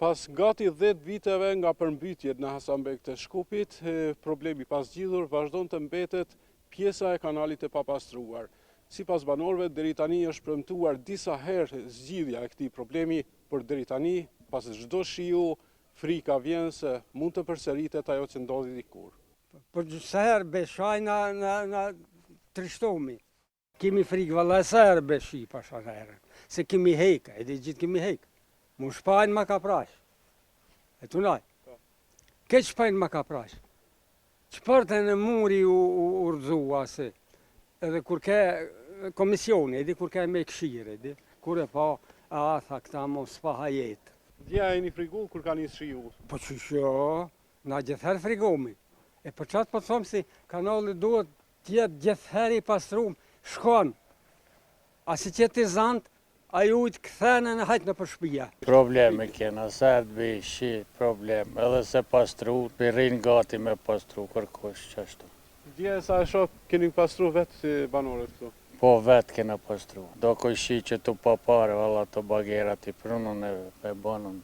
Pas gati 10 viteve nga përmbytjet në Hasanbeg të Shkupit, problemi i pazgjidhur vazhdon të mbetet pjesa e kanalit e papastruar. Sipas banorëve, deri tani është premtuar disa herë zgjidhja e këtij problemi, por deri tani, pas çdo shiu, frika vjen se mund të përsëritet ajo që ndodhi dikur. Por sa herë bie shi na na na trishtomi. Kemi frikë valla sa herë bie shi pasha herë. Se kemi hek, edhe gjithë kemi hek. Mu shpajnë ma ka prash. E tu naj. Po. Këtë shpajnë ma ka prash. Çfarë në muri u, u, u rrëzua se. Edhe kur ke komisioni, edhe kur ke me këshirë, edhe kur e pa, a tha këta mos pa hajet. Dje a jeni frigu kur ka nisë shiu? Po qysh jo, na gjithherë frigomi. E për qatë po të thom si kanali duhet Të jetë gjithherë i pastrum, shkon. A si të jetë i zant, ai ujt kthen e hajt nëpër shpia. Probleme kena, sa herë të bi shi, problem, edhe se pastru, pi rrin gati me pastru kërkush qashtu. Dje sa e shoh keni pastru vet si banorët këtu? Po vet kena pastru. Do kojshi që tu pa pare valla ato bagerat i prunën e e bonën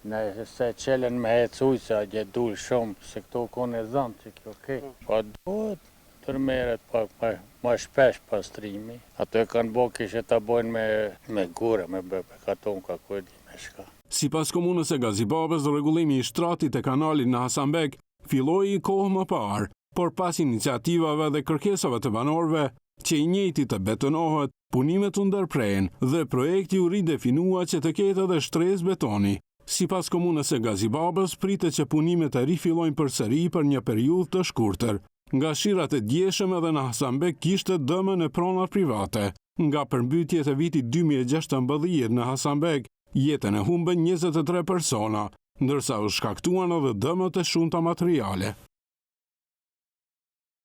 Ne se çelën me hec ujë se atje dul shumë se këtu u kon e zënë që kjo ke. Po duhet ndërmerret pak ma, ma shpesh pastrimi. Ato e kanë bo kishe ta bojnë me, me gure, me bekatonka, ku e di me shka. Sipas komunës së Gazi Babës, rregullimi i shtratit të kanalit në Hasanbeg filloi kohë më parë, por pas iniciativave dhe kërkesave të banorëve që i njëjti të betonohet, punimet u ndërprenë dhe projekti u ridefinua që të ketë edhe shtresë betoni. Sipas komunës së Gazi Babës, pritet që punimet të rifillojnë përsëri për një periudhë të shkurtër. Nga shirat e djeshëm edhe në Hasanbeg kishte dëme në pronat private. Nga përmbytjet e vitit 2016 në Hasanbeg, jetën e humbën 23 persona, ndërsa u shkaktuan edhe dëme të shumta materiale.